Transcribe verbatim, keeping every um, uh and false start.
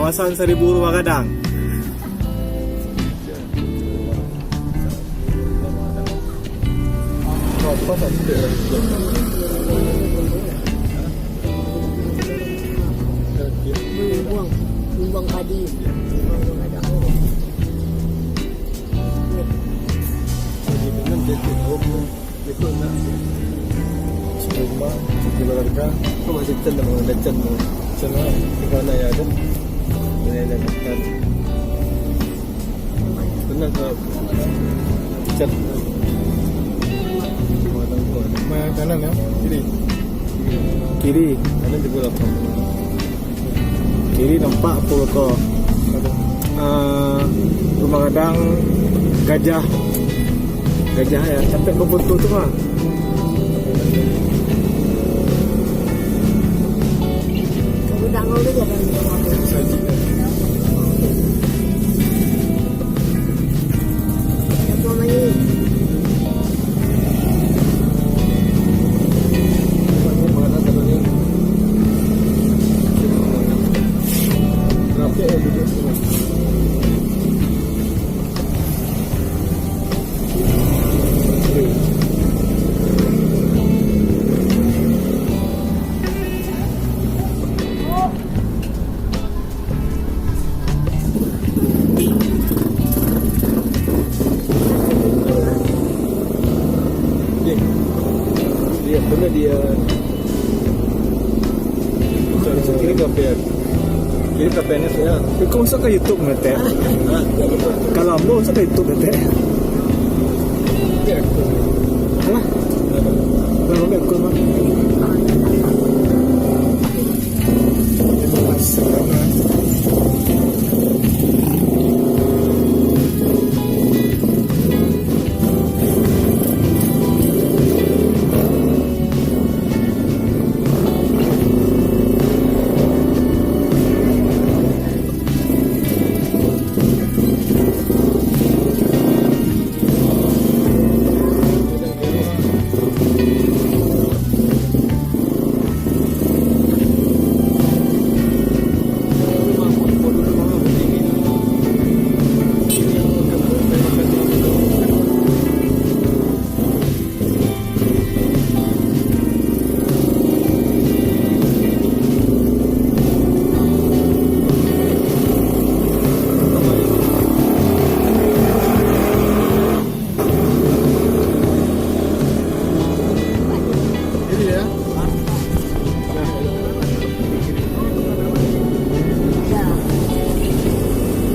Kawasan Saribu Rumah Gadang. Buang, buang padi. Buang, buang gadang. Jadi, dengan dia tu, Iko nak. Rumah, di keluarga. Kau masih can dah, dah can dah. Can lah. Di mana ya ada? Mana yang dah can? Pernah tak? Can. Mana kanan ya? Kiri. Kiri. Kanan juga lapang. Kiri nampak apa ko? Ah, rumah gadang gajah. Gajah ya, sampai ke foto tu mah. Gudang dulu ya, Bang. Apa namanya? Dia, dia, mana dia? Kira kafe. Kira kafe ni ya. Kau masuk ke YouTube, Metek? Kalau ambo masuk ke YouTube, Metek. Alah. Kalau ambo akun, Mak.